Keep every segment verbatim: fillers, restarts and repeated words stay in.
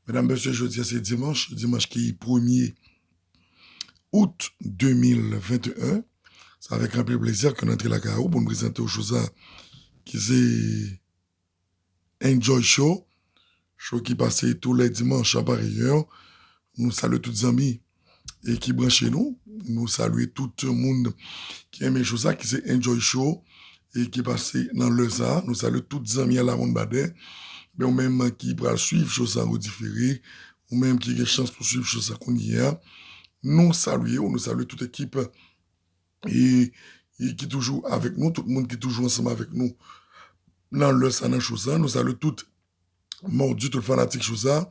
Medam, mesye, jodi a se dimanch, dimanch ki premye out de mil venteyen. Se avèk anpil plezi ke n antre lakay ou pou n prezante w cho sa ki se Enjoy Show. Show ki pase tou lè dimanch a parèy. Nou salye tout zanmi e ki branche nou. Nou salye tout moun ki renmen cho sa ki se Enjoy Show e ki pase nan lè sa. Nou salye tout zanmi a Lamond Badè. Men ou menm ki pral swiv cho sa an redifere, ou menm ki gen chans pou swiv cho sa kounye a, nou salye w, nou salye tout ekip e, e ki toujou avèk nou, tout moun ki toujou ansanm avèk nou nan lè sa, nan cho sa. Nou salye tout mòdi, tout fanatik cho sa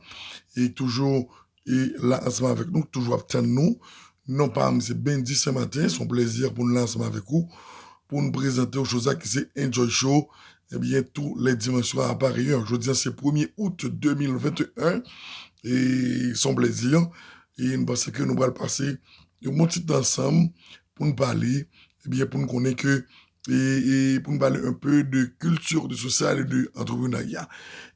e toujou e la ansanm avèk nou, toujou ap tann nou. Non pa m se Bendy Senmaten, se yon plèzi pou n la ansanm avèk ou pou n prezante w cho sa ki se Enjoy Show. Ebyen, tou lè dimanch swa a parèy. Jodi a se premye out de mil venteyen e se yon plèzi. E n panse ke nou pral pase yon bon ti tan ansanm pou n pale, ebyen, pou n konnen ke, e, e pou n pale un peu de culture, de social et de entrepreneuriat.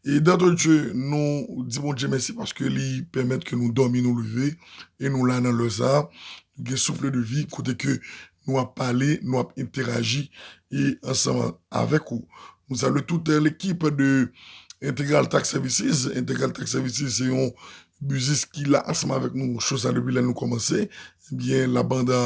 E d'entrée de jeu, nou di Bondye mèsi paske li pèmèt ke nou dòmi, nou leve, e nou la nan lè sa, nou gen souffle de vie, kote ke nou ap pale, nou ap entèraji e ansanm avèk ou. Nou salye tout, euh, l'équipe de Integral Tax Services. Integral Tax Services se yon biznis ki la ansanm avèk nou, cho sa depi lè nou kòmanse. Ebyen, la banda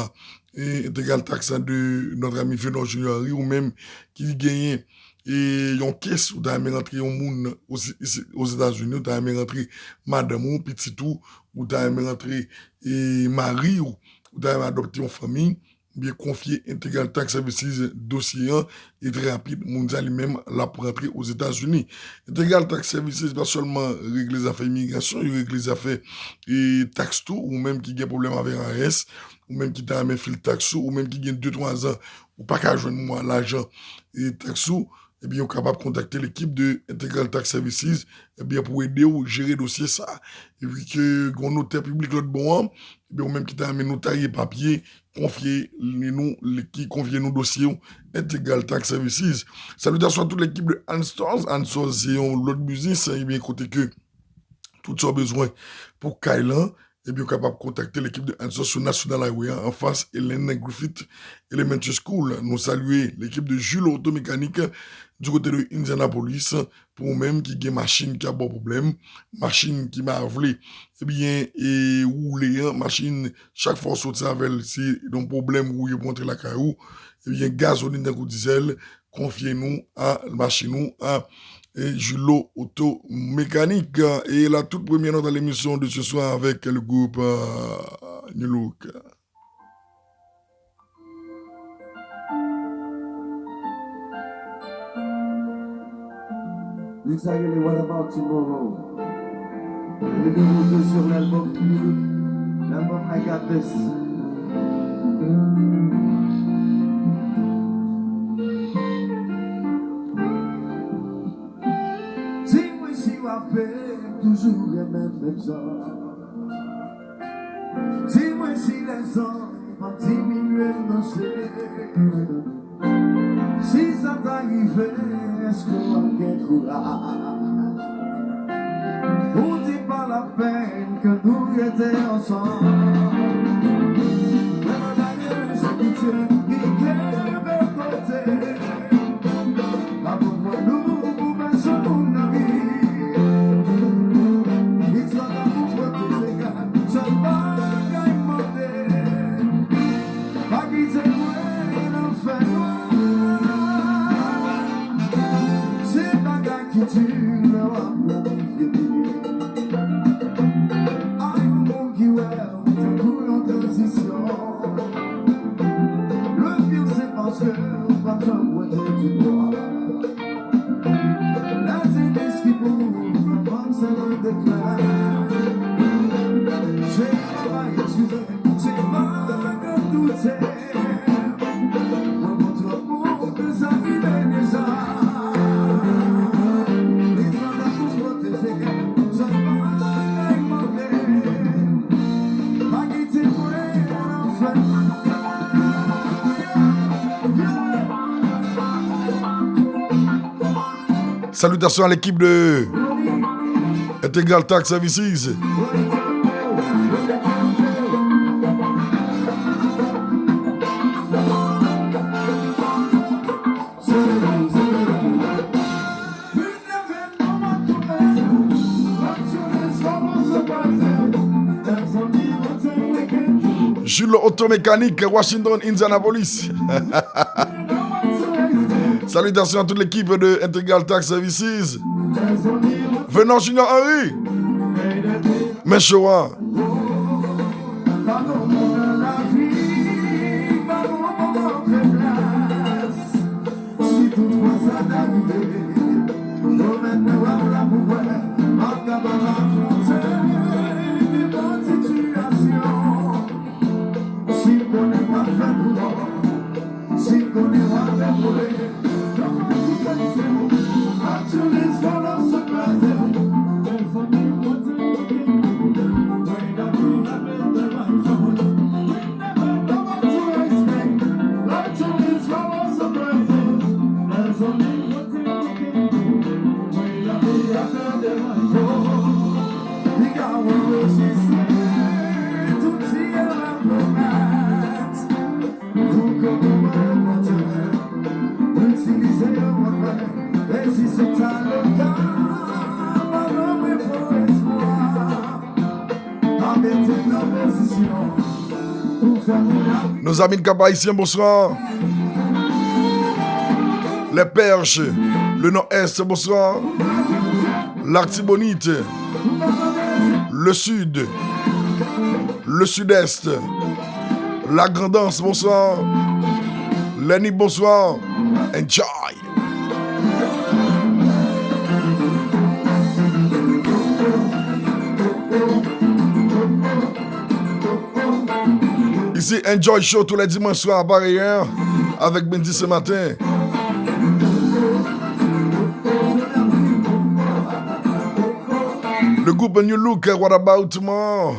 e Integral Tax de notre ami Fedor Junior Henry, ou menm ki genyen e yon case, ou ta renmen rantre yon moun Ozetazini, ou ta renmen rantre madanm ou, pitit ou, ou ta renmen rantre e mari w, ou ta renmen adopte yon fanmi, ebyen konfye Integral Tax Services dosye an, e trè rapid, moun sa li menm l ap rantre Ozetazini. Integral Tax Services pa sèlman regle zafè imigrasyon, yo regle zafè e taks tou, ou menm ki gen pwoblèm avèk I R S, ou menm ki ta renmen fil taks ou, ou menm ki gen de twa zan, ou pa ka jwenn mwa lajan e taks ou, ebyen, ou kapab kontakte l'équipe de Integral Tax Services, ebyen, pou ede w jere dosye sa. Epi ke gen yon notè piblik lòt bò an, ebyen, ou menm ki ta renmen notarye papye, konfye li nou, li, ki konfye nou dosye w, Integral Tax Services. Salutations à toute l'équipe de Anstores. Anstores se yon lòt biznis, ebyen, kote ke tout sa w bezwen pou kay lan, ebyen, ou kapab kontakte l'équipe de Anstores sou National Highway an, anfas Ellen Griffith Elementary School. Nou salye l'équipe de Julo Auto Mécanique du côté de Indianapolis. Pou ou menm ki gen machin ki ap ba w pwoblèm, machin ki pa vle, ebyen, e woule an, machin, chak fwa w soti avè l, se yon pwoblèm ou ye pou antre lakay ou, ebyen, gazolin tankou dizèl, konfye nou a machin ou a, e, Julo Auto Mécanique. E la toute première note à l'émission de ce soir avec le groupe, euh, New Look. Miks sa rele What About Tomorrow. Le numéro deux sur l'album, l'album I Got This. Di mwen si w ap toujou renmen m menm jan. Di mwen si lèzòm ap diminye m nan je. Si sa ta rive, èske w ap gen kouraj pou di pa lapèn ke nou rete ansanm? Mwen pa ta gen se pitye ki kenbe kote. Pa konprann nou pou pèsonn moun nan vi. Istwa ta pou pwoteje kay. Sèl bagay m mande, pa kite mwen nan fènwa. Se bagay ki di lè w ap plonje pye. A yon moun ki wè w tankou yon tranzisyon. Le pire, c'est parce que ou pa janm pointe du doigt les indices qui prouvent que l'homme c'est le déclin. J'ai travaillé, excusez, c'est pas que tout c'est. Mwen montre w pou sa rive deja. Istwa ta pou pwoteje kay. Sèl bagay m mande, pa kite mwen nan fènwa. Salutations à l'équipe de Integral Tax Services. Julo Auto Mécanique, Washington, Indianapolis. Salutations à toute l'équipe de Integral Tax Services. Venant Junior Henry. Men show a. Si toutfwa sa ta rive, yo mèt men w ap la pou wè, m ap kapab afwonte nenpòt sitiyasyon. Si m konnen w ap fè pou mò, si m konnen w ap fè pou leve, nobody can say, actually, it's for no surprise. There's only one thing we can do. Pray that we have it the right time. Nos amis de Cap-Haïtien, bonsoir. Les Perches, le Nord-Est, bonsoir. L'Artibonite, le Sud, le Sud-Est, La Grand'Anse, bonsoir. Les Nippes, bonsoir. Enjoy. Ici Enjoy Show tous les dimanches soirs, pareil, hein, avec Bendy ce matin. Le groupe New Look, What About Tomorrow?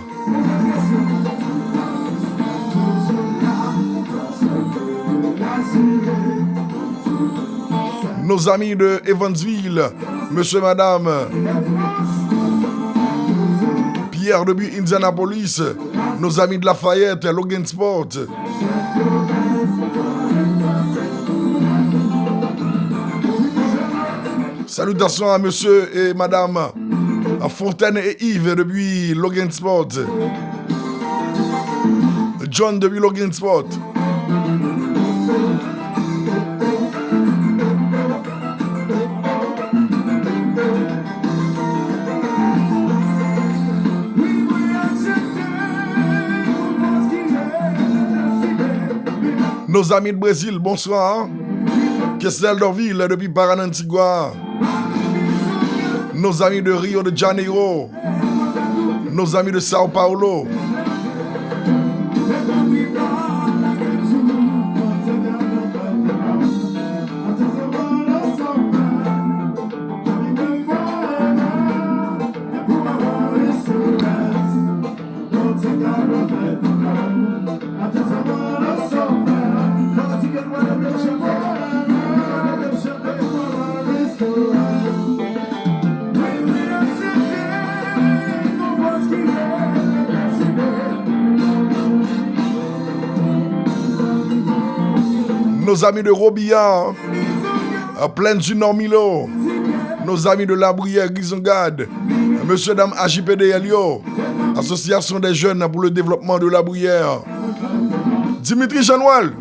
Nos amis de Evansville, monsieur, madame. Pierre depuis Indianapolis, nos amis de Lafayette, Logansport. Salutations à monsieur et madame Fontaine et Yves depuis Logansport. John depuis Logansport. Nos amis de Brésil, bonsoir. Kesnel Dorville depuis Paranantigua. Nos amis de Rio de Janeiro. Nos amis de Sao Paulo. Nos amis de Robillard, euh, Plaine du Nord Milo, nos amis de La Bruyère, Grisongade, monsieur, dame A J P D L yo, Association des Jeunes pour le Développement de La Bruyère. Dimitri Jean-Noël.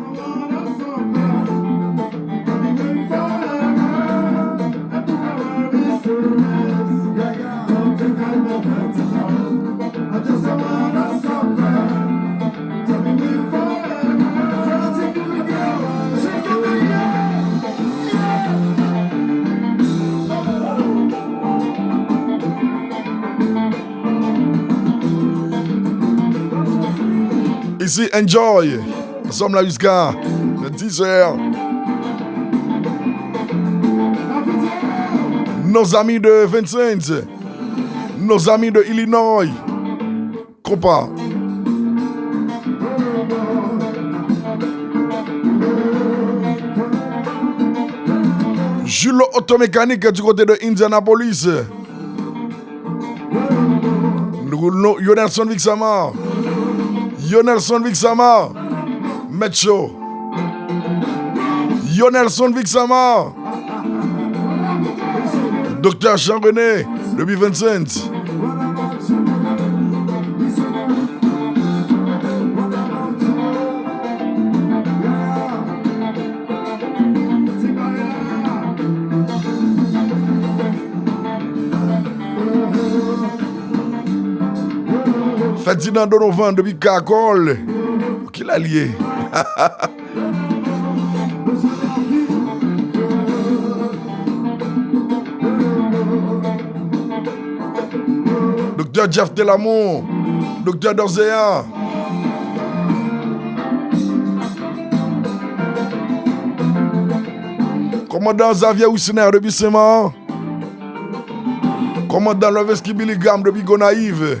Ici Enjoy. Nous sommes là jusqu'à dix heures. Nos amis de Vincennes, nos amis de Illinois, compas. Julo Automécanique du côté de Indianapolis. Yonelson Vixamar. Yonelson Vixamar. Mèt cho. Yonelson Vixamar. Doktè Jean René, depi Vincennes. Ferdinand Donovan depi Kakòl. Kilè l ye? Doktè Jeff Telamour, Doktè Dozea. Kòmandan Xavier Wisner depi Senmak. Kòmandan Loveski Billy Graham depi Gonayiv.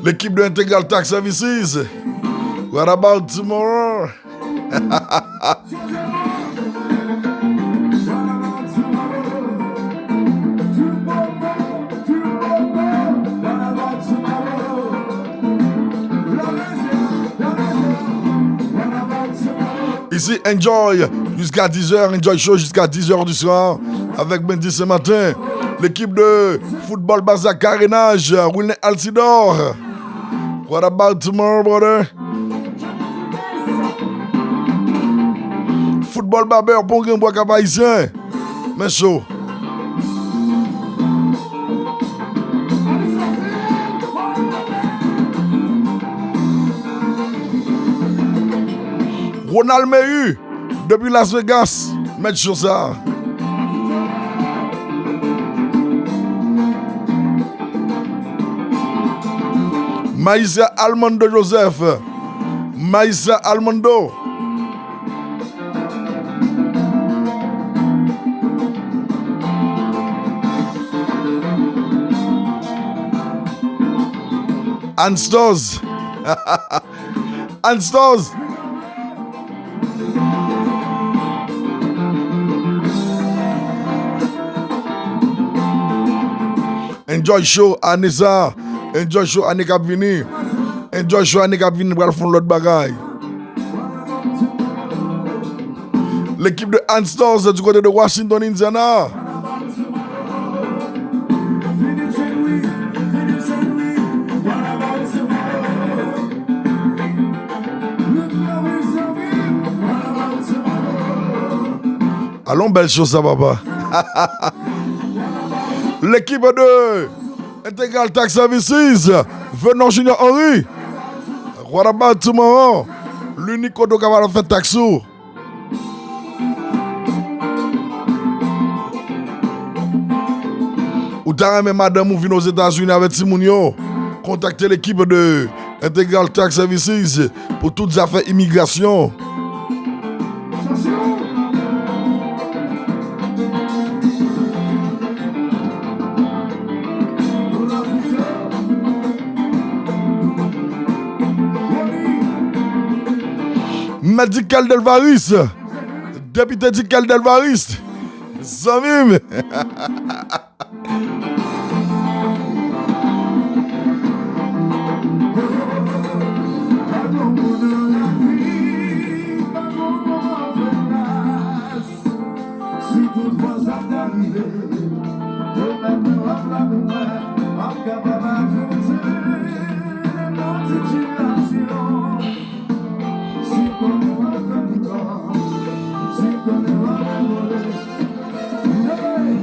L'équipe de Integral Tax Services. What about tomorrow? Ici, enjoy jusqu'à dix heures, enjoy show jusqu'à dix heures du soir avec Bendy ce matin. L'équipe de football Bazar Carénage, Wilner Altidor. What about tomorrow, brother? Football Babè, Pon Grenbwa, Kap Ayisyen. Men cho. Ronald Mehu, depi Las Vegas, mèt cho sa. Maïs Almando Joseph. Maïs Almando. Anne Stores. Anne Stores. Enjoy show ane sa. Enjoy show ane k ap vini. Enjoy show ane k ap vini, pral fè yon lòt bagay. L'équipe de Anne Stores du côté de Washington, Indiana. Alon bèl cho sa, papa. L'équipe de Integral Tax Services, Venant Junior Henry. What about tomorrow? Linik kote w kapab fè taks ou. Ou ta renmen madanm ou vin Ozetazini avèk timoun yo? Kontakte l'équipe de Integral Tax Services pou tout zafè imigrasyon. Mèt Dikel Delvaris. Depite Dikel Delvaris. Zanmi m. Si tout fwa sa ta rive, pwoblèm nan ap la pou mwen, m ap kapab avanse nenpòt sitiyasyon. Si kò nou ap fè nou tò, si kò nou ap anvole, hey!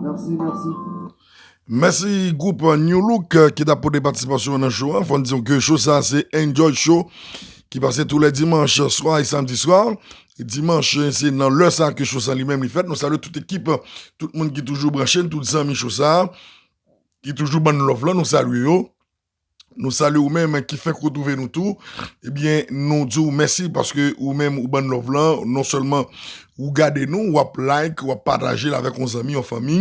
Mèsi, mèsi. Mèsi gwoup New Look, euh, ki t ap pote patisipasyon nan show an. Fò n di w ke show sa se Enjoy Show ki pase tou lè dimanch swa e samdi swa. Dimanch, se nan lè sa ke show sa li menm li fèt. Nou salye tout ekip, tout moun ki toujou branche n, tout zanmi show sa, ki toujou ban n love lan, nou salye yo. Nou salye ou menm ki fenk retwouve nou tou. Ebyen, nou di w mèsi paske ou menm ou ban n love lan. Non sèlman ou gade nou, w ap like, w ap pataje l avèk yon zanmi, yon fanmi.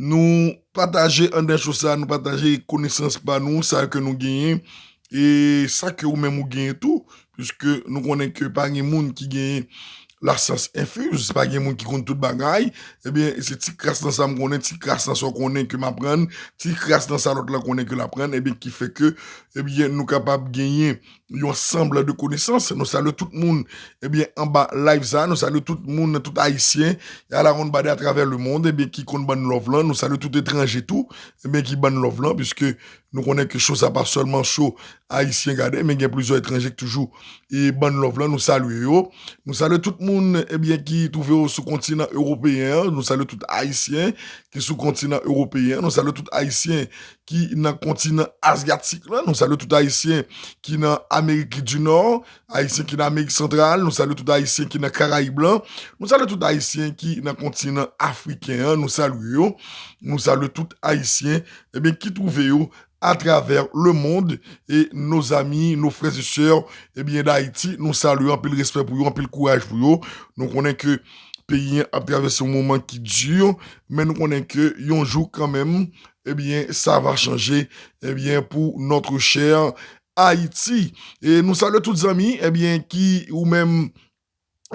Nou pataje anndan show sa, nou pataje konesans pa nou, sa ke nou genyen, e sa ke ou menm ou genyen tou, piske nou konnen ke pa gen moun ki genyen lasyans enfiz, pa gen moun ki konn tout bagay. Ebyen, se ti kras nan sa m konnen, ti kras nan sa w konnen ke m aprann, ti kras nan sa lòt lan konnen ke l aprann, ebyen, ki fè ke, ebyen, nou kapab genyen yon sanblan de konesans. Nou salye tout moun, ebyen, anba live sa, nou salye tout moun, tout Ayisyen, e a la ronn bade atravè le mond, ebyen, ki konn ban n love lan, nou salye tout etranje tou, ebyen, ki ban n love lan, piske nou konnen ke show sa pa sèlman show Ayisyen gade, men gen plizyè etranje ki toujou e ban n love lan, nou salye yo. Nou salye tout moun, ebyen, ki twouve yo sou kontinan ewopeyen an, nou salye tout Ayisyen ki sou kontinan ewopeyen an, nou salye tout Ayisyen ki nan kontinan azyatik lan, nou salye tout Ayisyen ki nan Amerik di Nò, Ayisyen ki nan Amerik Santral, nou salye tout Ayisyen ki nan Karayib lan, nou salye tout Ayisyen ki nan kontinan afriken an, nou salye yo, nou salye tout Ayisyen, ebyen, ki twouve yo atravè le mond, e nos amis, nos frères et sœurs, ebyen, d'Haïti, nou salye yo, anpil respè pou yo, anpil kouraj pou yo. Nou konnen ke peyi an ap travèse yon moman ki di, men nou konnen ke yon jou kanmenm, ebyen, sa va chanje, ebyen, pour notre cher Haïti. E nou salye tout zanmi, ebyen, ki ou menm,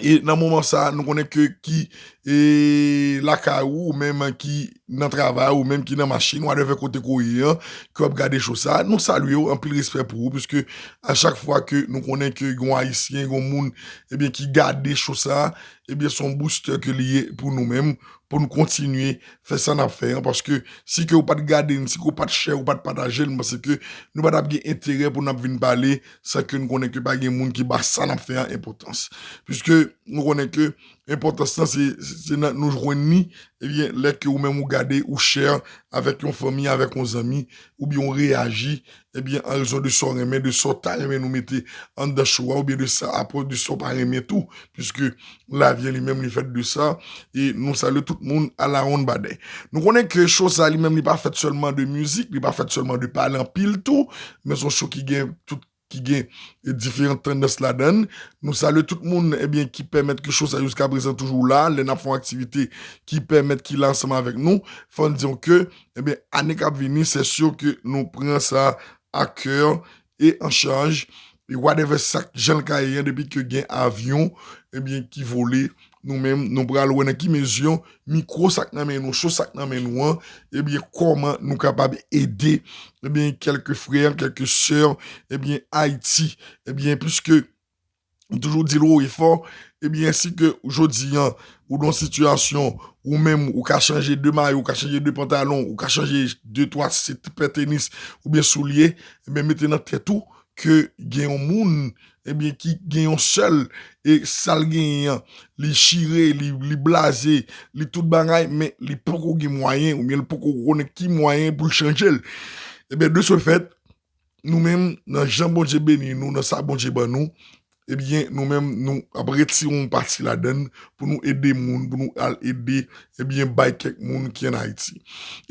e nan moman sa, nou konnen ke ki, e lakay ou, ou menm ki nan travay, ou menm ki nan machin, whatever kote ke w ye an, ke w ap gade show sa, nou salye w, anpil respè pou ou, piske a chak fwa ke nou konnen ke gon Ayisyen, gon moun, ebyen, ki gade show sa, ebyen, se yon booster ke li ye pou nou menm, pou nou kontinye fè sa n ap fè an, paske si ke ou pa t gade n, si ke ou pa t share, ou pa t pataje l, m panse ke nou pa t ap gen enterè pou n ap vin pale san ke n konnen ke pa gen moun ki ba sa n ap fè an enpòtans. Piske nou konnen ke enpòtans lan, se, se, se nan nou jwenn li, ebyen, lè ke ou menm ou gade, ou share avèk yon fanmi, avèk yon zanmi, oubyen ou reyaji, ebyen, an rezon de sa w renmen, de sa w ta renmen nou mete anndan show a, oubyen de sa, apre de sa w pa renmen tou, piske lavi an li menm li fèt de sa, e nou salye tout moun a la ronn bade. Nou konnen ke show sa li menm li pa fèt sèlman de mizik, li pa fèt sèlman de pale anpil tou, men se yon show ki gen tout, ki gen, e, diferan tandans ladan l. Nou salye tout moun, ebyen, ki pèmèt ke show sa jiska prezan toujou la, lè n ap fè yon aktivite ki pèmèt ki la ansanm avèk nou. Fò n di w ke, ebyen, ane k ap vini, se si ke nou pran sa a kè e an chaj, e whatever sa k jan l ka ye an, depi ke gen avyon, ebyen, ki vole, nou menm, nou pral wè nan ki mezi mikwo sa k nan men nou, show sa k nan men nou an, ebyen, kòman nou kapab ede, ebyen, kèlke frè, kèlke sè, ebyen, Ayiti, ebyen, piske m toujou di l wo e fò, ebyen, si ke jodi an, ou nan yon sitiyasyon, ou menm, ou ka chanje de mayo, ou ka chanje de pantalon, ou ka chanje de twa, se pè tenis, oubyen soulye, ebyen, mete nan tèt ou ke gen yon moun, ebyen, ki gen yon sèl, e sa l genyen an, li chire, li, li blaze, li tout bagay, men li poko gen mwayen, oubyen li poko konnen ki mwayen pou l chanje l. Ebyen, de ce fait, nou menm, nan jan Bondye beni nou, nan sa Bondye ban nou, ebyen, nou menm, nou ap retire yon pati ladan l pou nou ede moun, pou nou al ede, ebyen, bay kèk moun ki ann Ayiti.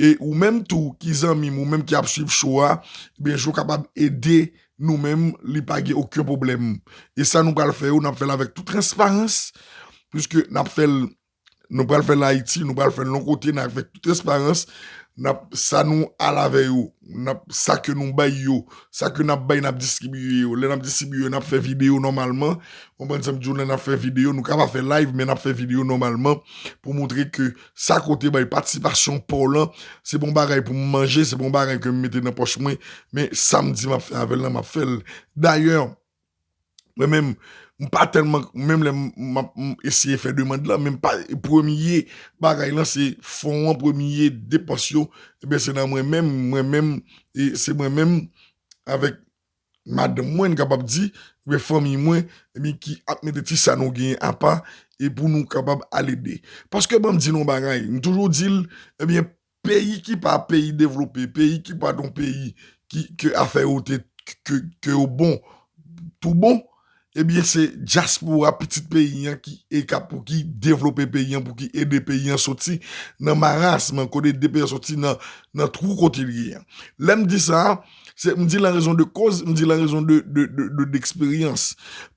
E ou menm tou, ki zanmi m, ou menm ki ap swiv show a, ebyen, si w kapab ede nou menm, li pa gen okenn pwoblèm. E sa nou pral fè yo, n ap fè l avèk tout transparans, piske n ap fè l, nou pral fè l Ayiti, nou pral fè l yon kote, n avèk tout transparans, n ap, sa nou al avè yo, n ap, sa ke nou bay yo, sa ke n ap bay, n ap distribiye yo. Lè n ap distribiye yo, n ap fè videyo nòmalman. Konprann sa m di w, lè n ap fè videyo, nou kapab fè live, men n ap fè videyo nòmalman pou montre ke sa ke w te bay patisipasyon pa w lan, se pa yon bagay pou m manje, se pa yon bagay ke m mete nan pòch mwen, men sa m di m ap fè avè l lan, m ap fè l. Dayè, mwen menm, m pa tèlman, menm lè m, m ap, m eseye fè demann lan, men m pa, premye bagay lan, se fon an, premye depans yo, ebyen, se nan mwen menm, mwen menm, e se mwen menm avèk madanm mwen, n kapab di, ebyen, fanmi mwen, ebyen, ki ap mete ti sa nou genyen apa, e pou nou kapab al ede. Paske ban m di nou yon bagay, m toujou di l, ebyen, peyi ki pa peyi devlope, peyi ki pa t yon peyi ki, ke afè yo te, ke, ke yo bon, tou bon, ebyen, se dyaspora pitit peyi an ki e k ap pou ki devlope peyi an, pou ki ede peyi an soti nan marasm, kote ede peyi an soti nan, nan twou kote l ye an. Lè m di sa, se, m di l an rezon de koz, m di l an rezon de, de, de, de, d'eksperyans.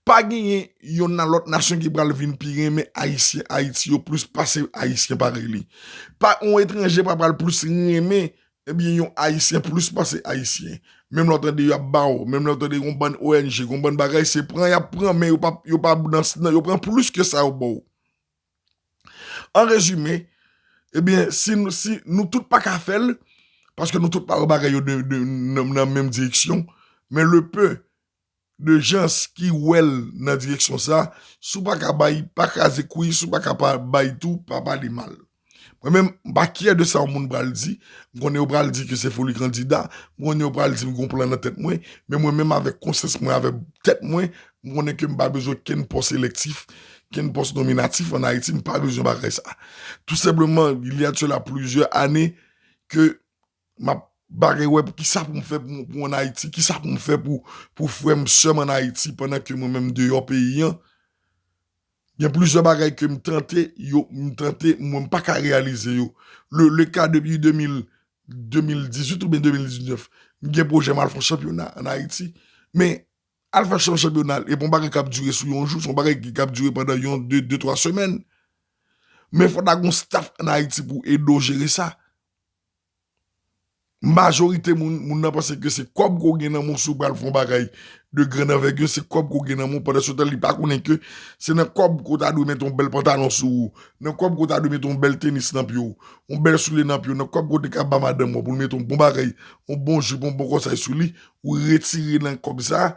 Pa genyen yonn nan lòt nasyon ki pral vin pi renmen Ayisyen, Ayiti yo plis pase Ayisyen parèy li. Pa yon etranje pa pral plis renmen, ebyen, yon Ayisyen plis pase Ayisyen. Menm lè w tande y ap ba w, menm lè w tande yon bann O N G, yon bann bagay, se pran y ap pran, men yo pa, yo pa nan, nan, yo pran plis ke sa yo ba w. An rezime, ebyen, si nou, si nou tout pa ka fè l, paske nou tout pa wè bagay yo de, de, nan, nan menm direksyon, men le peu de gens ki wè l nan direksyon sa, si w pa ka bay, pa kraze kwi, si w pa ka pa bay tou, pa pale mal. Mwen menm, m pa kyè de sa yon moun pral di. M konnen yo pral di ke se foli kandida. M konnen yo pral di m gon plan nan tèt mwen. Men mwen menm, avèk konsyans mwen, avèk tèt mwen, m konnen ke m pa bezwen kenn pòs elektif, kenn pòs nominatif an Ayiti. M pa bezwen bagay sa. Tou senpleman, il y a de cela plusieurs années ke m ap bagay wè pou kisa pou m fè pou, pou ann Ayiti, kisa pou m fè pou, pou frè m, sè m ann Ayiti, pandan ke mwen menm deyò peyi an. Gen plizyè bagay ke m tante, yo, m tante, mwen m pa ka reyalize yo. Le, le ka depi de mil, de mil dizuit oubyen de mil diznèf, m gen pwojè m al fè yon chanpyona ann Ayiti. Men, al fè yon chanpyona, e pa yon bagay k ap dire sou yon jou, se yon bagay ki, k ap dire pandan yon, de, de, twa semèn. Men fò ta gon staff ann Ayiti pou ede w jere sa. Majorite moun, moun nan panse ke se kòb ke w gen nan men w si w pral fè yon bagay de grande envergure, se kòb ke w gen nan men w, pandan se tan li pa konnen ke se nan kòb ke w ta dwe mete yon bèl pantalon sou ou, nan kòb ke w ta dwe mete yon bèl tenis nan pye w, yon bèl soulye nan pye w, nan kòb ke w te ka ba madanm ou pou l mete yon bon bagay, yon bon jip, yon bon kòsèy sou li, ou retire nan kòb sa,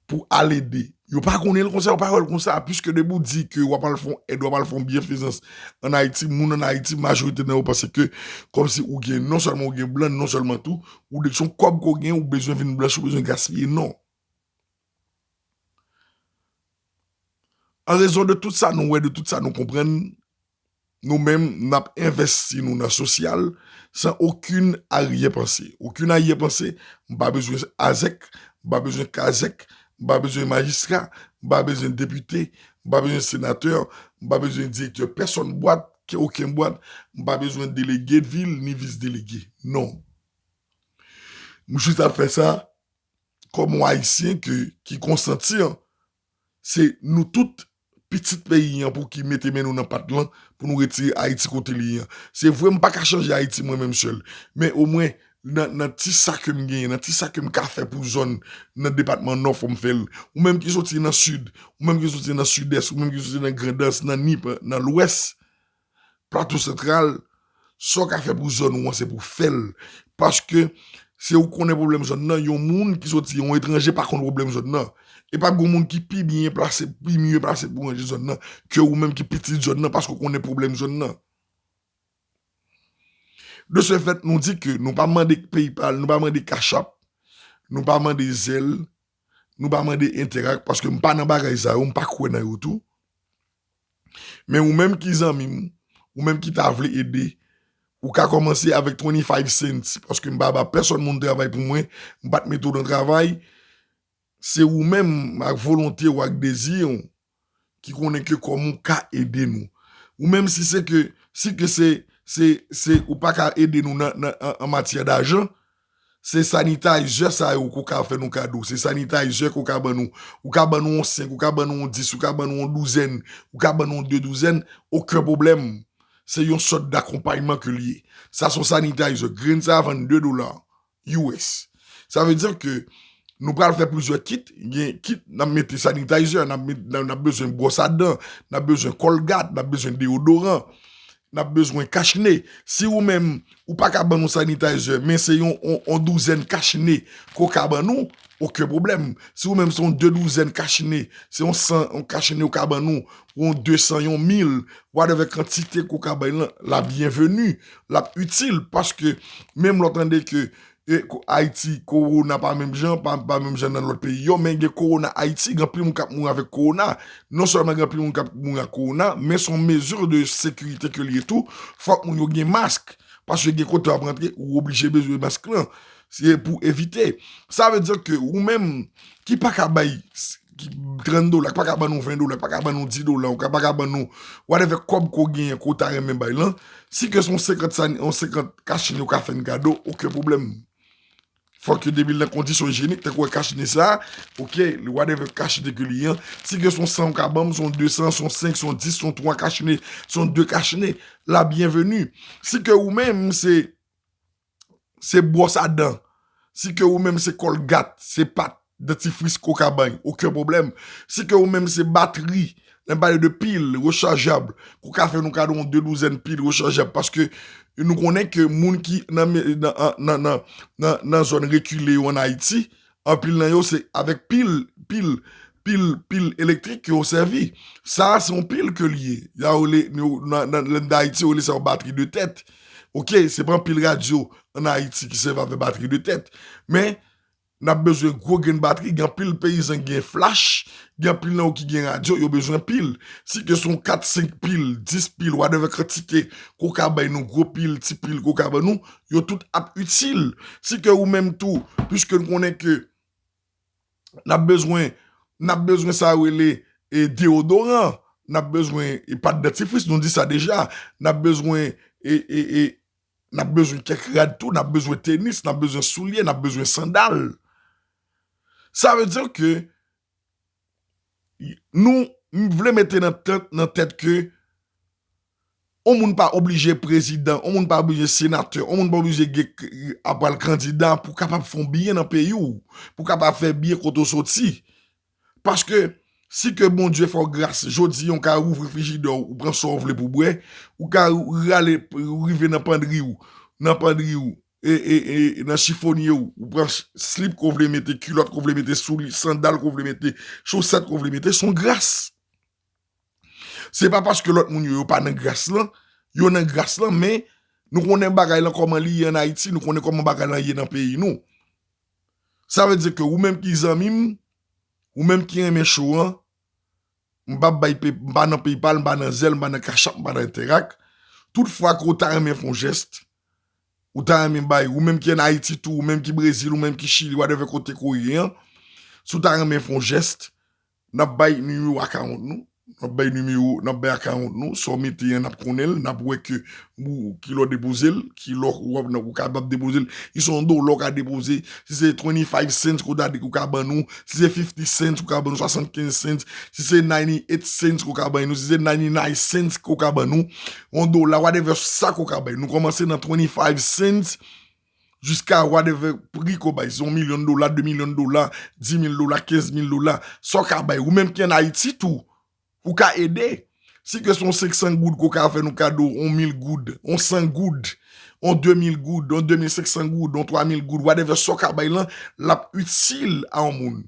pou al ede. Yo pa konnen l konsa, yo pa wè l konsa. Piske depi w di ke w ap al fè yon èd, w ap al fè yon byenfezans ann Ayiti, moun ann Ayiti, majorite nan yo panse ke kòmsi ou gen, non sèlman ou gen blan, non sèlman tou, ou de, se yon kòb ke w gen, ou bezwen vin blanchi, ou bezwen gaspiye. Non. An rezon de tout sa nou wè, de tout sa nou konprann, nou menm, n ap envesti nou nan sosyal san okenn aryè panse. Okenn aryè panse, m pa bezwen azèk, m pa bezwen kazèk, m pa bezwen majistra, m pa bezwen depite, m pa bezwen senatè, m pa bezwen direktè pèsonn bwat, ke okenn bwat, m pa bezwen delege de vil, ni vis delege. Non. M jis ap fè sa kòm yon Ayisyen ke, ki konsanti an, se nou tout pitit peyi an pou ki mete men nou nan pat lan pou nou retire Ayiti kote li ye an. Se vre, m pa ka chanje Ayiti mwen menm sèl, men omwen nan, nan ti sa ke m genyen, nan ti sa ke m ka fè pou zòn nan depatman Nò, fò m fè l. Ou menm ki soti nan Sid, ou menm ki soti nan Sidès, ou menm ki soti nan Grandans, nan Nip, nan Lwès, Plato Santral, sa w ka fè pou zòn ou an, se pou w fè l. Paske se ou konnen pwoblèm zòn nan, yon moun ki soti, yon etranje pa konn pwoblèm zòn nan. E p ap gen moun ki pi byen plase, pi mye plase pou ranje zòn nan ke ou menm ki pitit zòn nan, paske w konnen pwoblèm zòn nan. De ce fait, nou di ke nou pa mande PayPal, nou pa mande Cash App, nou pa mande Zelle, nou pa mande Interac, paske m pa nan bagay sa yo, m pa kwè nan yo tou. Men ou menm ki zanmi m, ou menm ki ta vle ede, ou ka kòmanse avèk twenty-five cents, paske m pa ba pèsonn moun travay pou mwen, m pa t mete w nan travay. Se ou menm ak volonte w ak dezi w ki konnen ke kòman w ka ede nou. Ou menm si se ke, si ke se, se, se ou pa ka ede nou nan, nan, an, an matyè dajan, se sanitizer sa yo ke w ka fè nou kado. Se sanitizer ke w ka ban nou. Ou ka ban nou yon senk, ou ka ban nou yon dis, ou ka ban nou yon douzèn, ou ka ban nou yon de douzèn, okenn pwoblèm. Se yon sòt dakonpayman ke l ye. Sa se yon sanitizer. Grenn sa a vann de dola U S. Sa vle di ke nou pral fè plizyè kit. Gen kit, n ap mete sanitizer, n ap met, n ap, n ap bezwen bwòs a dan, n ap bezwen Colgate, n ap bezwen deyodoran, n ap bezwen kachne. Si ou menm, ou pa ka ban nou sanitizer, men se yon, yon, yon douzèn kachne ke w ka ban nou, okenn pwoblèm. Si ou menm se yon de douzèn kachne, se yon san, yon kachne ou ka ban nou, yon de san, yon mil, whatever kantite ke w ka bay lan, la byenveni, l ap itil, paske menm lè w tande ke e, ko-, Ayiti, kowona pa menm jan, pa, pa menm jan nan lòt peyi yo, men gen kowona Ayiti, gen anpil moun k ap mouri avèk kowona. Non sèlman gen anpil moun k ap mouri ak kowona, men se yon mezi de sekirite ke l ye tou. Fòk moun yo gen mask, paske gen kote w ap rantre, ou oblije bezwen mask lan. Se pou evite. Sa vle di ke ou menm ki pa ka bay s-, ki trant dola, ki pa ka ban nou ven dola, ki pa ka ban nou dis dola, ou ka, pa ka ban nou whatever kòb ke w genyen ke w ta renmen bay lan, si ke se yon senkant san-, yon senkant kachne ou ka fè n kado, okenn pwoblèm. Fòk yo depi nan kondisyon ijyenik, tankou wè kachne sa, oke, whatever kachne ke li ye, si ke se yon san ou ka ban m, se yon de san, se yon senk, se yon dis, se yon twa kachne, se yon de kachne, la byenveni. Si ke ou menm, se se bwòs a dan. Si ke ou menm se kòlgat, se pat, dantifris ke w ka bay, okenn pwoblèm. Si ke ou menm se batri, lè m pale de pil rechajab, ke w ka fè nou kado yon de douzèn pil rechajab, paske nou konnen ke moun ki nan, nan, nan, nan, nan, nan zòn rekile yo ann Ayiti, anpil nan yo se avèk pil, pil, pil, pil elektrik ke yo sèvi. Sa a se yon pil ke l ye. Y a rele, nou, nan, nan, nan Ayiti, yo rele sa yon batri de tèt. Oke, se pa anpil radyo ann Ayiti ki sèvi avèk batri de tèt. Men, n ap bezwen gwo grenn batri, gen anpil peyizan ki gen flach, gen anpil nan yo ki gen radyo, yo bezwen pil. Si ke se yon kat, senk pil, dis pil, whatever kantite ke w ka bay nou, gwo pil, ti pil ke w ka ban nou, yo tout ap itil. Si ke ou menm tou, piske n konnen ke n ap bezwen, n ap bezwen sa yo rele, e, deodoran, n ap bezwen, e, pat dantifris, nou di sa deja, n ap bezwen, e, e, e, n ap bezwen kèk rad tou, n ap bezwen tenis, n ap bezwen soulye, n ap bezwen sandal. Sa vle di ke nou, m vle mete nan tèt, nan tèt ke yon moun pa oblije prezidan, yon moun pa oblije senatè, yon moun pa oblije gen k-, ap pral kandida pou kapab fè yon byen nan peyi w, pou kapab fè byen kote w soti. Paske si ke Bondye fè w gras, jodi a w ka ouvri frijidè w, ou pran sa w vle pou bwè, ou ka rale, rive nan pandri w, nan pandri w, e, e, e, nan chifonye w, ou pran ch-, slip ke w vle mete, kilòt ke w vle mete, souli-, sandal ke w vle mete, chosèt ke w vle mete, se yon gras. Se pa paske lòt moun yo, yo pa nan gras lan, yo nan gras lan, men nou konnen bagay lan kòman li ye ann Ayiti, nou konnen kòman bagay lan ye nan peyi nou. Sa vle di ke ou menm ki zanmi m, ou menm ki renmen show an, m p ap bay pe-, m pa nan PayPal, m pa nan Zelle, m pa nan Cash App, m pa nan Interac. Tout fwa ke w ta renmen fè yon jès, ou ta renmen bay, ou menm ki ann Ayiti tou, ou menm ki Brezil, ou menm ki Chili, whatever kote ke w ye an, si w ta renmen fè yon jès, n ap bay nimewo akawont nou, n ap bay nimewo, n ap bay akawont nou, sa w mete an, n ap konnen l, n ap wè ke ou, ki lè w depoze l, ki lè w ap, ou kapab depoze l. Si se yon dola w ka depoze, si se twenty-five cents ke w ta di ke w ka ban nou, si se fifty cents ou ka ban nou, swasannkenz cents, si se ninety-eight cents ke w ka ban nou, si se ninety-nine cents ke w ka ban nou, yon dola, whatever sa ke w ka bay. Nou kòmanse nan twenty-five cents, jiska whatever pri ke w bay. Si se yon milyon dola, de milyon dola, dis mil dola, kenz mil dola, sa w ka bay. Ou menm ki ann Ayiti tou, ou ka ede. Si ke se yon senk san goud ke w ka fè nou kado, yon mil goud, yon san goud, yon de mil goud, yon de mil senk san goud, yon twa mil goud, whatever sa w ka bay lan, l ap itil a yon moun.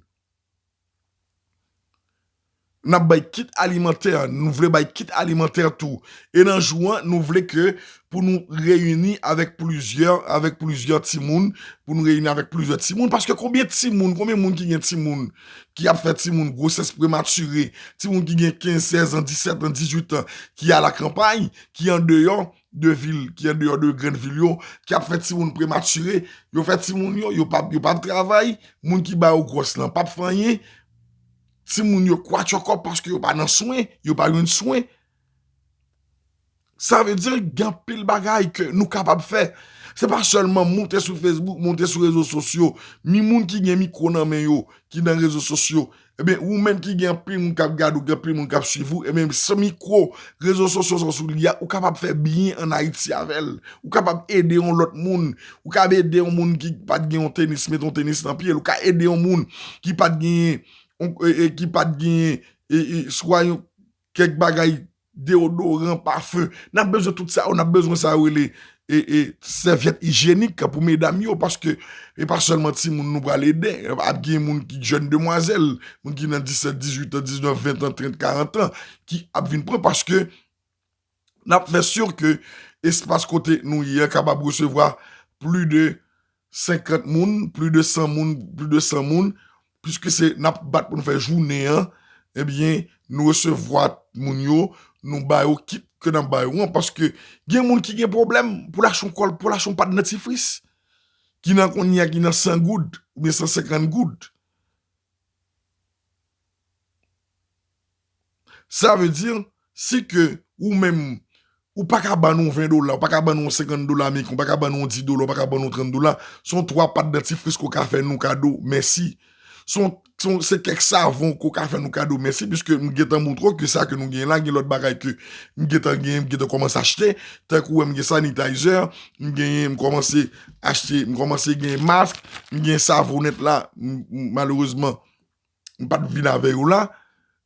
N ap bay kit alimantè, nou vle bay kit alimantè tou. E nan jou an, nou vle ke pou nou reyini avèk plizyè, avèk plizyè timoun, pou nou reyini avèk plizyè timoun, paske konbyen timoun, konbyen moun ki gen timoun, ki ap fè timoun gwosès prematire, timoun ki gen kenz, sèz an, disèt an, dizuit an, ki alakanpay, ki andeyò de vil, ki andeyò de grann vil yo, ki ap fè timoun prematire, yo fè timoun yo, yo p ap, yo p ap travay, moun ki ba yo gwòs lan p ap fè anyen, timoun yo kwatyòkò paske yo pa nan swen, yo pa jwenn swen. Sa vle di gen anpil bagay ke nou kapab fè. Se pa sèlman monte sou Facebook, monte sou rezo sosyo, ni moun ki gen mikwo nan men yo, ki nan rezo sosyo, ebyen, ou menm ki gen anpil moun k ap gade w, gen anpil moun k ap swiv ou, ebyen, san mikwo, rezo sosyo sa w sou li a, ou kapab fè byen ann Ayiti avè l. Ou kapab ede yon lòt moun. Ou kapab ede yon moun ki pa t gen yon tenis, mete yon tenis nan pye l. Ou ka ede yon moun ki pa t genyen, yon, e, e, ki pa t genyen, e, e, swa yon, kèk bagay, deodoran, pafen. N ap bezwen tout sa yo, n ap bezwen sa yo rele, e, e, sèvyèt ijyenik pou medam yo, paske e pa sèlman timoun nou pral ede. Ap gen moun ki jèn demwazèl, moun ki nan disèt, dizuit an, diznèf, ven an, trant, karant an, ki ap vin pran, paske n ap fè si ke espas kote nou ye a kapab resevwa plis de senkant moun, plis de san moun, plis de san moun, piske se n ap bat pou n fè jounen an, ebyen, nou resevwa moun yo, nou ba yo kit ke n ap ba yo an, paske gen moun ki gen pwoblèm pou l achte yon kòl, pou l achte yon pat dantifris, ki nan kounye a, ki nan san goud, oubyen san senkant goud. Sa vle di, si ke ou menm, ou pa ka ban nou ven dola, ou pa ka ban nou senkant dola ameriken, ou pa ka ban nou dis dola, ou pa ka ban nou trant dola, se yon twa pat dantifris ke w ka fè nou kado, mèsi. Se yon, se yon, se kèk savon ke w ka fè nou kado, mèsi, piske m gentan montre w ke sa ke nou genyen la, gen lòt bagay ke m gentan genyen, m gentan kòmanse achte, tankou wè m gen sanitizer, m genyen, m kòmanse achte, m kòmanse gen mask, m gen savonèt la, m, m, malerezman, m pa t vin avè yo la.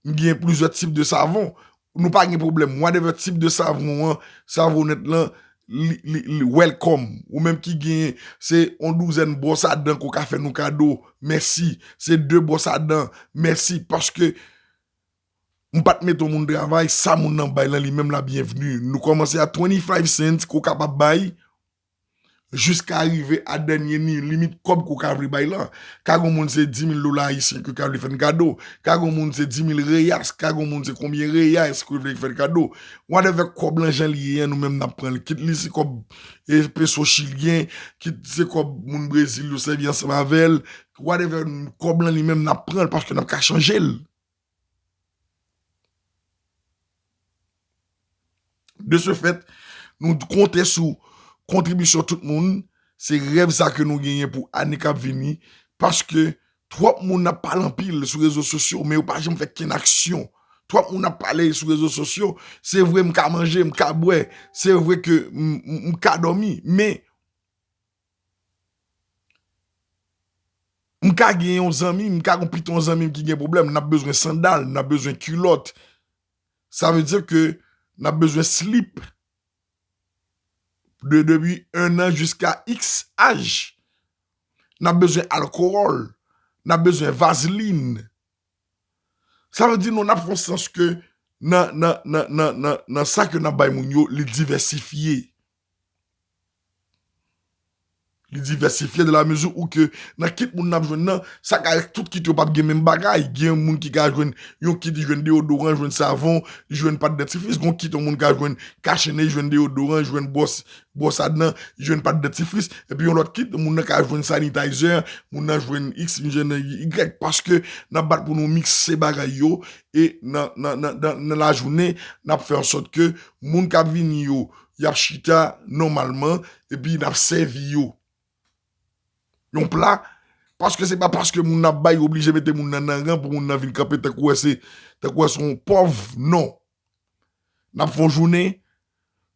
M gen plizyè tip de savon. Nou pa gen pwoblèm. Whatever tip de savon an, savonèt lan, li, li, li welcome. Ou menm ki gen, se yon douzèn bwòs a dan ke w ka fè nou kado, mèsi. Se de bwòs a dan, mèsi. Paske m pa t mete yon moun travay, sa moun nan bay lan, li menm la byenvni. Nou kòmanse a twenty-five cents ke w kapab bay, jiska rive a dènye ni, limit kòb ke w ka vle bay lan. Ka gen moun se dis mil dola ayisyen ke w ka vle fè n kado. Ka gen moun se dis mil reyas. Ka gen moun se konbyen reyas ke w vle fè n kado. Whatever kòb lan jan li ye an, nou menm n ap pran l. Kit li se kòb, e, peso chilyen, kit se kòb moun Brezil yo sèvi ansanm avè l. Whatever kòb lan li menm n ap pran l paske n ap ka chanje l. De ce fait, nou konte sou kontribisyon tout moun. Se rèv sa ke nou genyen pou ane k ap vini. Paske twòp moun ap pale anpil sou rezo sosyo, men yo pa janm fè kenn aksyon. Twòp moun ap pale sou rezo sosyo. Se vre, m ka manje, m ka bwè. Se vre ke m, m, m ka dòmi. Men, m ka gen yon zanmi, m ka gen pitit yon zanmi m ki gen pwoblèm, n ap bezwen sandal, n ap bezwen kilòt. Sa vle di ke n ap bezwen slip de, depi un an jiska X aj. N ap bezwen alkòl, n ap bezwen vazlin. Sa vle di nou, n ap fè yon sans ke nan, nan, nan, nan, nan, nan sa ke n ap bay moun yo, li divèsifye. Li divèsifye dans la mesure où ke nan kit moun n ap jwenn nan, sa ka tout kit yo p ap gen menm bagay. Gen moun ki ka jwenn yon kit, li jwenn deyodoran, jwenn savon, li jwenn pat dantifris. Gon kit yon moun ka jwenn kache nen, li jwenn deyodoran, li jwenn bwòs, bwòs a dan, li jwenn pat dantifris. Epi yon lòt kit, moun nan ka jwenn sanitizer, moun nan jwenn X, li jwenn Y. Paske n ap bat pou nou mikse bagay yo, e nan, nan, nan, nan, nan lajounen, n ap fè an sòt ke moun k ap vini yo, y ap chita nòmalman, epi n ap sèvi yo. Yon pla, paske se pa paske moun nan ap bay, yo oblije mete moun nan nan ran pou moun nan vin kanpe tankou wè se, tankou wè se yon pòv, non. N ap fè yon jounen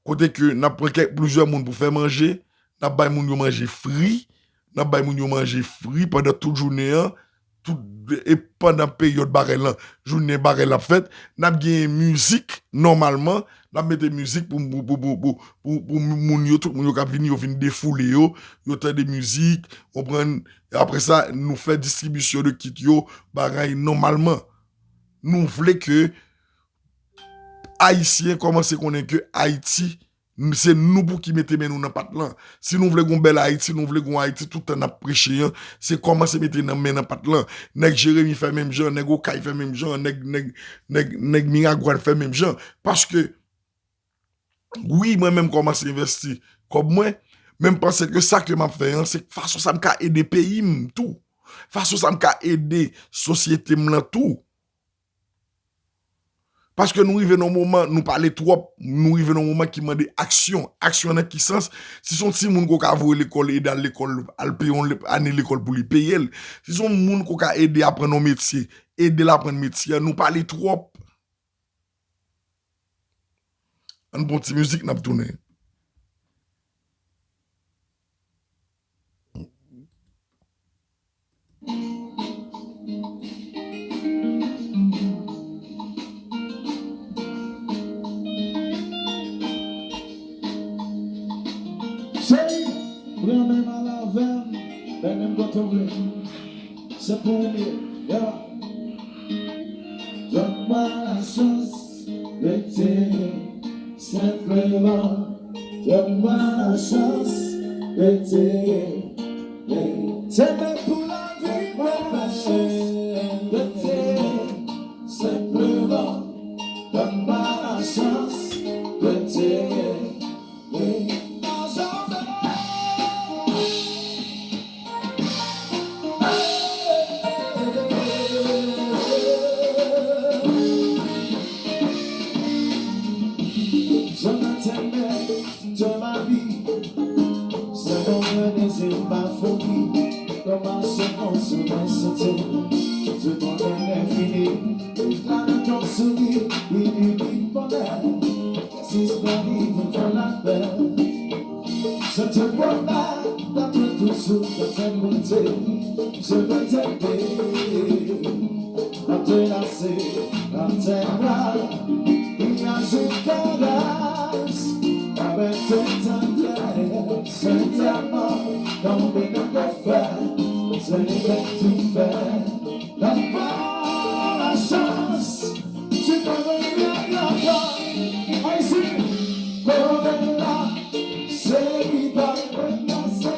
kote ke n ap pran kèk, plizyè moun pou fè manje, n ap bay moun yo manje fri, n ap bay moun yo manje fri pandan tout jounen an, tout, e pandan peryòd bagay lan, jounen bagay lan ap fèt, n ap genyen mizik nòmalman, n ap mete mizik pou, pou, pou moun yo, tout moun yo k ap vini, yo vin defoule yo, yo tande mizik, konprann, apre sa, nou fè distribisyon de kit yo, bagay nòmalman. Nou vle ke Ayisyen kòmanse konnen ke Ayiti, n-, se nou pou ki mete men nou nan pat lan. Si nou vle gon bèl Ayiti, nou vle gon Ayiti tout tan n ap preche an, se kòmanse mete nan men nan pat lan. Nèg Jeremi fè menm jan, nèg Okay fè menm jan, nèg, nèg, nèg, nèg Miragwàn fè menm jan. Paske, wi, mwen menm kòmanse envesti kòb mwen, men m panse ke sa ke m ap fè an, se fason sa m ka ede peyi m tou. Fason sa m ka ede sosyete m lan tou. Paske nou rive nan yon moman, nou pale twòp, nou rive nan yon moman ki mande aksyon. Aksyon nan ki sans? Si se yon timoun ke w ka voye lekòl, ede al lekòl, al peye yon le-, ane lekòl pou li, peye l. Si se yon moun ke w ka ede aprann yon metye, ede l aprann metye a, nou pale twòp. Ann pran ti mizik, n ap tounen. Cheri, pran men m al avè m, mennen m kote w vle. Se pou ou m ye, yeah. Donn mwen lachans rete senpleman. Donn mwen lachans rete. Ma folie, kòman se konsoler se te. Ce bonheur infini, éclat dans ton sourire, il unique bonheur. Suspendu devant la mer. Je te promets d'être toujours dans tes bras. Je veux t'aimer à te laisser dans tes bras. Il y a une caresse avec tes tendresses, cet amour comme une affaire, c'est le fait tout faire. Donne-moi la chance, tu me reviens encore. Allez-y, Corella, c'est qui va remplacer.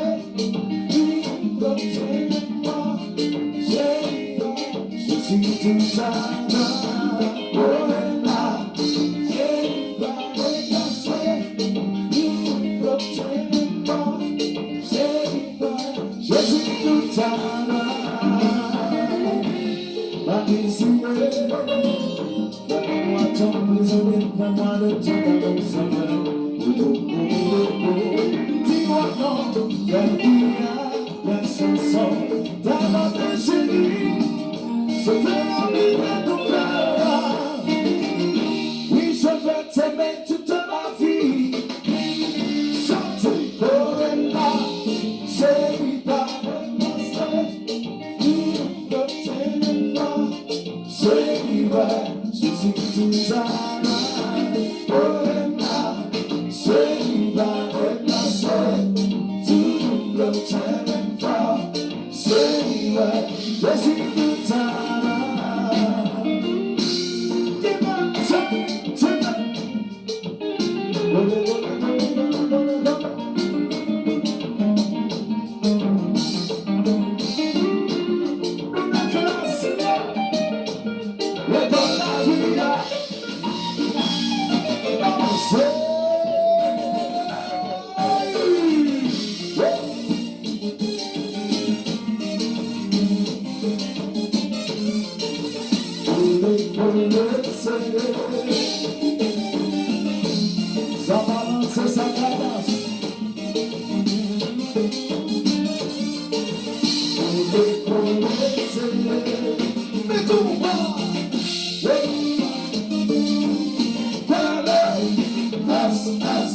Fais-moi ton prisonnier, fais-moi de ton amour sans fin. Dis-moi non, la vie, la chanson, ta mort de génie, je veux la vie de ton cœur. Oui, je veux t'aimer toute ma vie. Chante, Corella, chérie, pas de mensonge. Seigneur, je suis tout à l'heure. Corella, chérie, va remplacer tout le temps fort. Seigneur, je suis tout à l'heure. Give up, give up. Sa balanse, sa balanse. Met konba. Hey. Pale. As, as.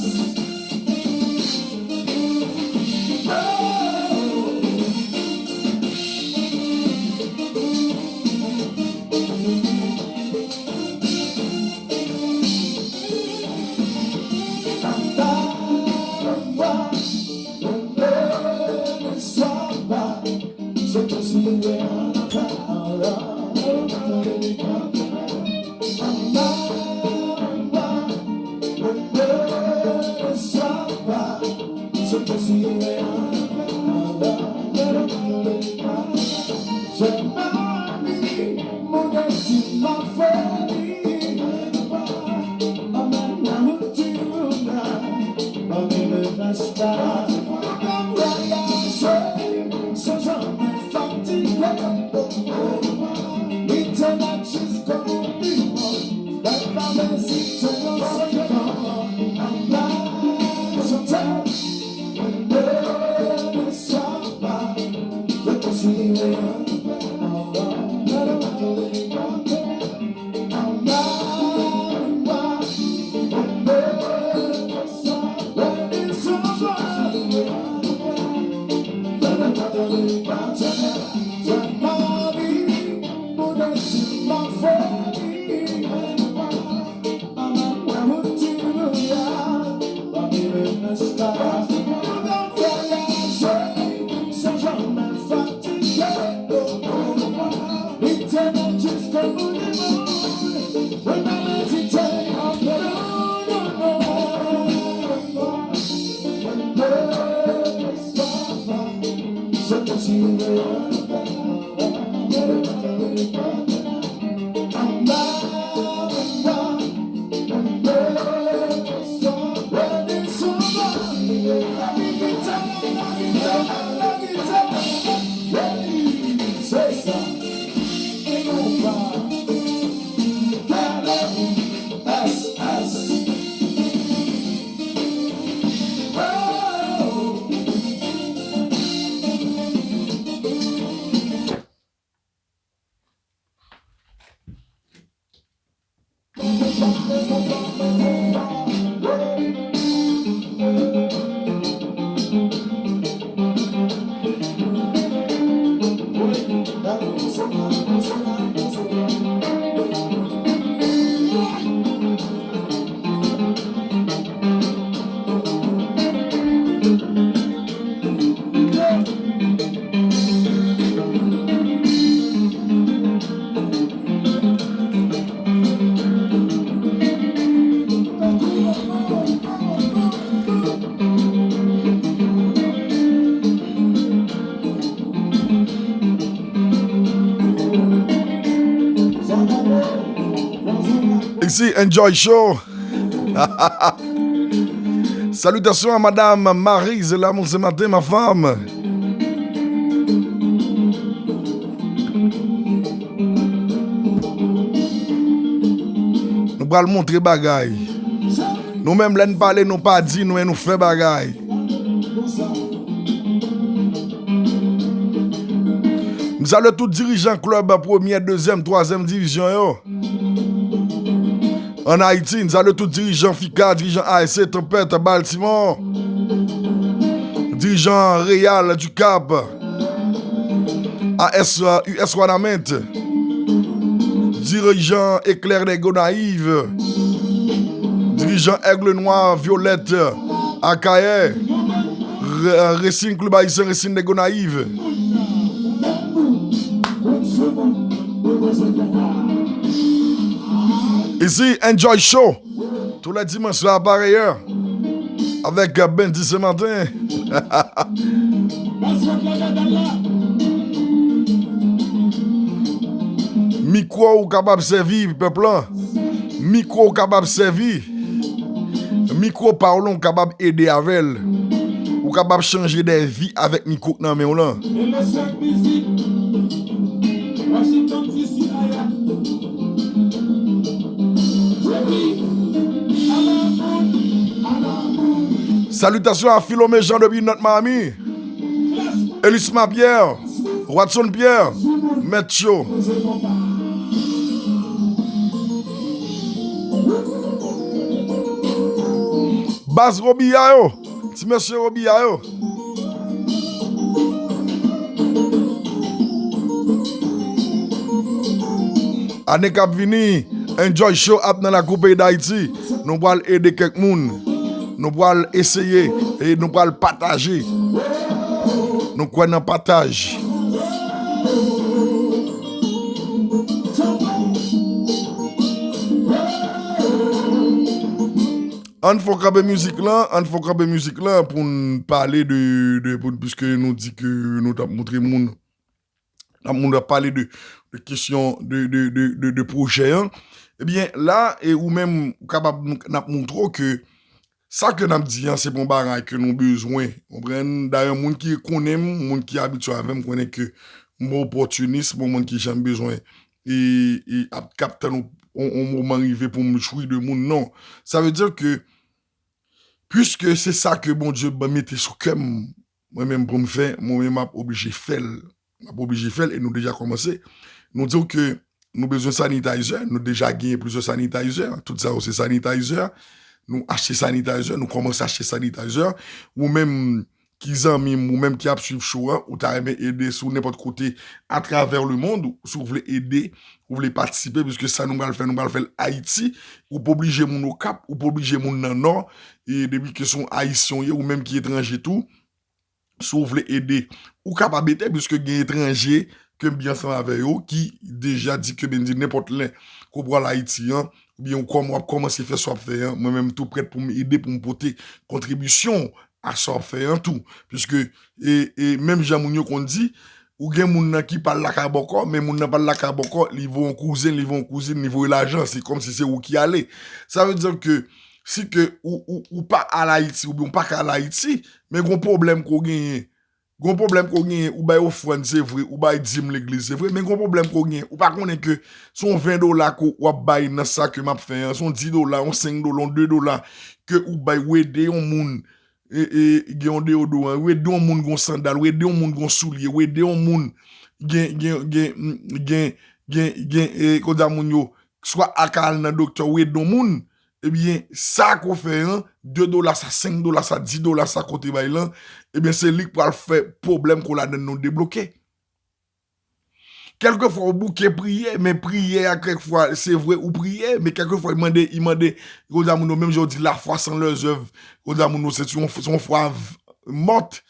Si, Enjoy Show. Salutations à Madame Marise, l'amour ce matin, ma femme. Nou pral montre bagay. Nou menm, lè n pale, nou pa di, nou, men nou fè bagay. M salye tout dirijan klèb premyè, dezyèm, twazyèm divizyon yo. Ann Ayiti, n salye tout dirijan fika, dirijan A S C, Tanpèt, Baltimore, dirijan Real du Cap, A S, U S Wanament, dirijan Éclair des Gonaïves, dirijan Aigle Noir Violette, Akayè, Re- Racing Club Haïtien, Racing des Gonaïves. Ici, Enjoy Show. Tous les dimanches soirs, par ailleurs. Avec Bendy ce matin. Mikwo ou kapab sèvi pèp lan. Mikwo ou kapab sèvi. Mikwo pa w lan ou kapab ede avè l. Ou kapab chanje de vi avèk mikwo k nan men w lan. Salutations à Philomé Jean depuis North Miami. Elisma Pierre, Watson Pierre, Mèt Cho. Baz Robiya yo, ti mesye Robiya yo. Ane k ap vini, Enjoy Show ap nan lakou peyi Dayiti. Nou pral ede kèk moun. Nou pral eseye e nou pral pataje. Nou kwè nan pataj. Ann fè kanpe mizik lan, ann fè kanpe mizik lan pou n pale de, de pou, piske nou di ke nou t ap montre moun, n ap moun ap pale de, de kesyon de, de, de, de, de pwojè an. Ebyen, la, e ou menm, ou kapab, n ap montre w ke sa ke n ap di an, se pa yon bagay ke nou bezwen. Konprann? Dayè, moun ki konnen m, moun ki abitye avè m, konnen ke m opòtinis, m yon moun ki janm bezwen e, e ap, k ap tann yon, yon, yon moman rive pou m jwi de moun. Non. Sa vle di ke, piske se sa ke Bondye ban mete sou kè m, mwen menm pou m fè, mwen menm m ap oblije fè l. M ap oblije fè l e nou deja kòmanse. Nou di w ke nou bezwen sanitizer, nou deja genyen plizyè sanitizer, tout sa yo se sanitizer. Nou achte sanitizer, nou kòmanse achte sanitizer. Ou menm ki zanmi m, ou menm ki ap swiv show an, ou ta renmen ede sou nenpòt kote atravè lemonn, si w vle ede, ou vle patisipe, piske sa nou pral fè, nou pral fè l Ayiti, ou pa oblije moun Okap, ou pa oblije moun nan Nò, e depi ke se yon Ayisyen w ye, ou menm ki etranje tou, si w vle ede, ou kapab ede, piske gen etranje ke m byen ansanm avè yo, ki deja di ke Bendy nenpòt lè ke w pral Ayiti an, oubyen w kòm w ap kòmanse fè sa w ap fè an, mwen menm tou prèt pou m ede, pou m pote kontribisyon a sa w ap fè an tou. Piske, e, e menm jan moun yo konn di, ou gen moun nan ki pa al lakay bòkò, men moun nan pa al lakay bòkò, li voye yon kouzin, li voye yon kouzin, li voye lajan, se kòmsi se ou ki ale. Sa vle di ke si ke ou, ou, ou pa al Ayiti, oubyen ou pa ka al Ayiti, men gon pwoblèm ke w genyen. Gon pwoblèm ke w genyen, ou bay ofrann, se vre, ou bay dim legliz, se vre, men gon pwoblèm ke w genyen. Ou pa konnen ke se yon ven dola ke w ap bay nan sa ke m ap fè an, se yon dis dola, yon senk dola, yon de dola ke ou bay, ou ede yon moun, e, e, gen yon deyodoran, ou ede yon moun gon sandal, ou ede yon moun gon soulye, ou ede yon moun gen, gen, gen, gen, gen, gen, e, kote moun yo, swa al ka al nan doktè, ou ede yon moun, ebyen, sa ke w fè an, de dola sa, senk dola sa, dis dola sa ke w te bay lan, ebyen, se li k pral fè pwoblèm ke w ladann nan debloke. Kèlkefwa ou bouke priyè, men priyè a kèlkefwa, se vre ou priye, men kèlkefwa li mande, li mande, kote moun yo, menm jan yo di lafwa san lèzèv, kote moun yo, se yon, se yon fwa v- mòt.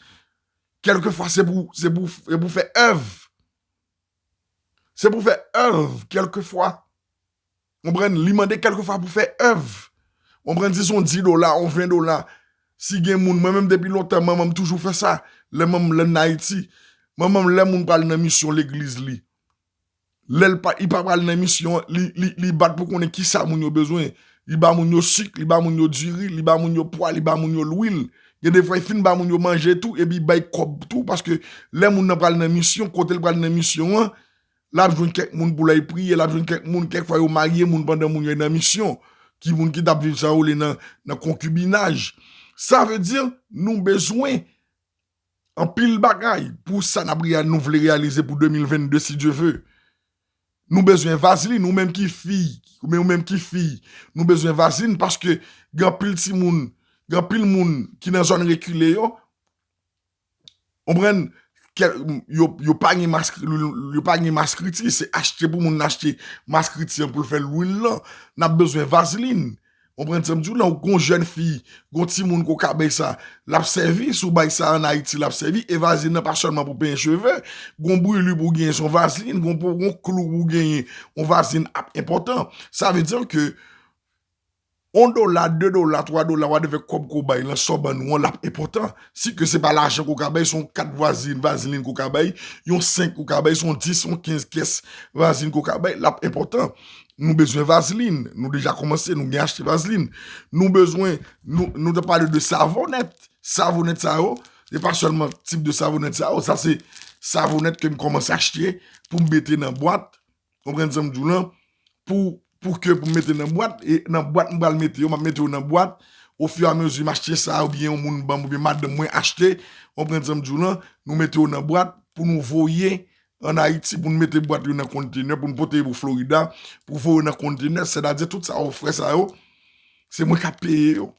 Kèlkefwa se pou, se pou, se pou fè èv. Se pou fè èv, kèlkefwa. Konprann? Li mande kèlkefwa pou fè èv. Konprann? Si se yon dis dola, yon ven dola. Si gen moun, mwen menm depi lontan, manman m toujou fè sa. Lè manman m, lè n Ayiti, manman m, lè moun pral nan misyon legliz li, Lè l pa, li pa pral nan misyon an, li, li, li bat pou konnen kisa moun yo bezwen. Li ba moun yo sik, li ba moun yo diri, li ba moun yo pwa, li ba moun yo lwil. Gen de fwa, li fin ba moun yo manje tou, epi li bay kòb tou, paske lè moun nan pral nan misyon, kote l pral nan misyon an, l ap jwenn kèk moun pou l al priye, l ap jwenn kèk moun, kèk fwa yo marye moun pandan moun yo nan misyon, ki moun ki t ap viv sa yo rele nan, nan konkibinaj. Sa vle di, nou bezwen anpil bagay pou sa n ap reya-, nou vle reyalize pou de mil vennde, si Dye ve. Nou bezwen vazlin, ou menm ki fi, ou menm, ou menm ki fi, nou bezwen vazlin paske gen anpil timoun, gen anpil moun ki nan zòn rekile yo, konprann, kè-, yo, yo pa gen mask-, yo pa gen maskriti, se achte pou moun achte maskriti an pou l fè lwil lan. N ap bezwen vazlin. Konprann sa m di w lan, ou gon jèn fi, gon timoun ke w ka bay sa, l ap sèvi, si w bay sa ann Ayiti, l ap sèvi, e vazlin nan pa sèlman pou penyen cheve, gon brili pou w genyen, se yon vazlin, gon, gon klou pou w genyen, yon vazlin ap enpòtan. Sa vle di ke yon dola, de dola, twa dola, whatever kòb ke w bay lan, sa w ban nou an, l ap enpòtan. Si ke se pa lajan ke w ka bay, se yon kat vazlin, vazlin ke w ka bay, yon senk ke w ka bay, se yon dis, yon kenz kès vazlin ke w ka bay, l ap enpòtan. Nou bezwen vazlin, nou deja kòmanse, nou gen achte vazlin. Nou bezwen, nou, nou te pale de savonèt. Savonèt sa yo, se pa sèlman tip de savonèt sa yo, sa se savonèt ke m kòmanse achte pou m mete nan bwat. Konprann sa m di w lan? Pou, pou ke pou m mete nan bwat, e nan bwat m pral mete yo, m ap mete yo nan bwat. Ofiramezi m achte sa, oubyen yon moun ban m, oubyen madanm mwen achte, konprann sa m di w lan? Nou mete yo nan bwat pou nou voye ann Ayiti, pou nou mete bwat yo nan kontenè, pou nou pote yo pou Florida, pou voye yo nan kontenè, sètadi tout sa yo frè sa yo, se mwen k ap peye yo.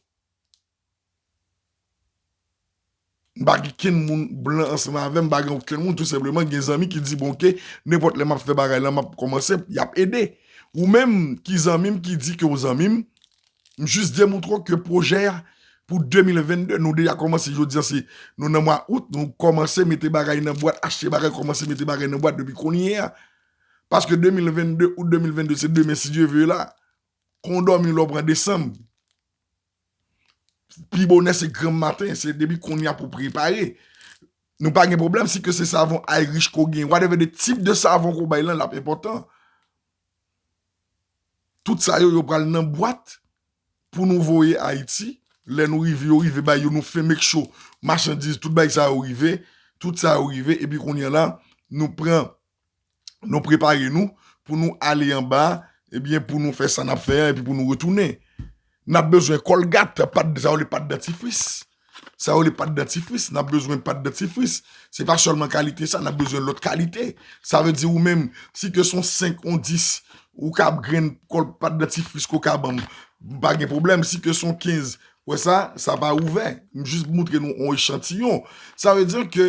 M pa gen kenn moun blan ansanm avè m, m pa gen okenn moun, tou senpleman, gen zanmi ki di, bon, oke, nenpòt lè m ap fè bagay la, m ap kòmanse, y ap ede. Ou menm ki zanmi m, ki di ke w zanmi m, m jis demontre w ke pwojè a pou de mil vennde, nou deja kòmanse jodi a, se nou nan mwa out, nou kòmanse mete bagay nan bwat, achte bagay, kòmanse mete bagay nan bwat depi kounye a. Paske de mil vennde, out de mil vennde, se demen, si Dye ve la. Kon w dòmi lè w pran desanm. Pi bonè se granm maten, se depi kounye a pou w prepare. Nou pa gen pwoblèm si ke se savon Irish ke w gen, whatever de tip de savon ke w bay lan, l ap enpòtan. Tout sa yo, yo pral nan bwat pou nou voye Ayiti. Lè nou rive, yo rive bay yo, nou fè make sure machandiz, tout bagay sa yo rive, tout sa yo rive, epi kounye a la, nou pran, nou prepare nou pou nou ale anba, ebyen, pou nou fè sa n ap fè a, epi pou nou retounen. N ap bezwen kòlgat, pat, sa yo rele pat dantifris. Sa yo rele pat dantifris, n ap bezwen pat dantifris. Se pa sèlman kalite sa, n ap bezwen lòt kalite. Sa vle di ou menm, si ke se yon senk, yon dis, ou ka grenn kòl pat dantifris ke w ka ban m, m pa gen pwoblèm. Si ke se yon kenz, wè sa, sa pa ouvè. M jis montre nou yon echantiyon. Sa vle di ke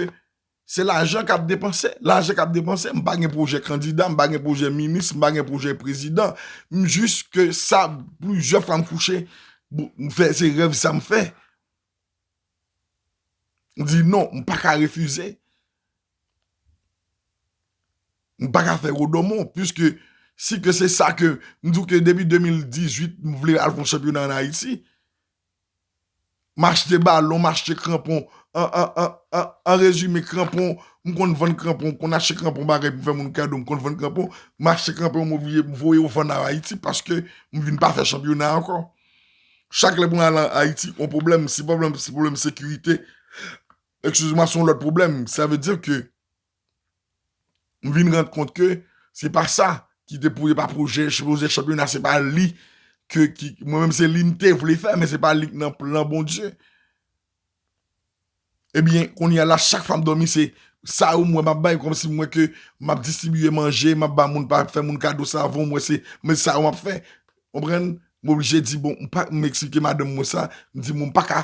se lajan k ap depanse. Lajan k ap depanse. M pa gen pwojè kandida, m pa gen pwojè minis, m pa gen pwojè prezidan. M jis ke sa, plizyè fwa m kouche, m fè, se rèv sa m fè. M di non, m pa ka refize. M pa ka fè wodomon, piske si ke se sa ke m di w ke depi de mil dizuit, m vle al fè yon chanpyona ann Ayiti. M achte balon, m achte kranpon. An, an, an, an, an rezime, kranpon, m konn vann kranpon, m konn achte kranpon bagay pou m fè moun kado, m konn vann kranpon, m achte kranpon, m oblije, m voye yo vann a Ayiti paske m vin pa fè chanpyona ankò. Chak lè pou m al an Ayiti, yon pwoblèm, se pwoblèm, se pwoblèm sekirite, excusez-moi, se yon lòt pwoblèm. Sa vle di ke m vin rann kont ke se pa sa ki te pou, se pa pwojè, pwojè chanpyona, se pa li ke, ki, mwen menm se li m te vle fè, men se pa li k nan plan Bondye. Ebyen, kounye a la, chak fwa m dòmi, se sa yo m wè m ap bay, kòmsi m wè ke m ap distribiye manje, m ap ba moun, pa fè moun kado savon, m wè se, men sa yo m ap fè. Konprann? M oblije di, bon, m pa, m eksplike madanm mwen sa, m di, bon, m pa ka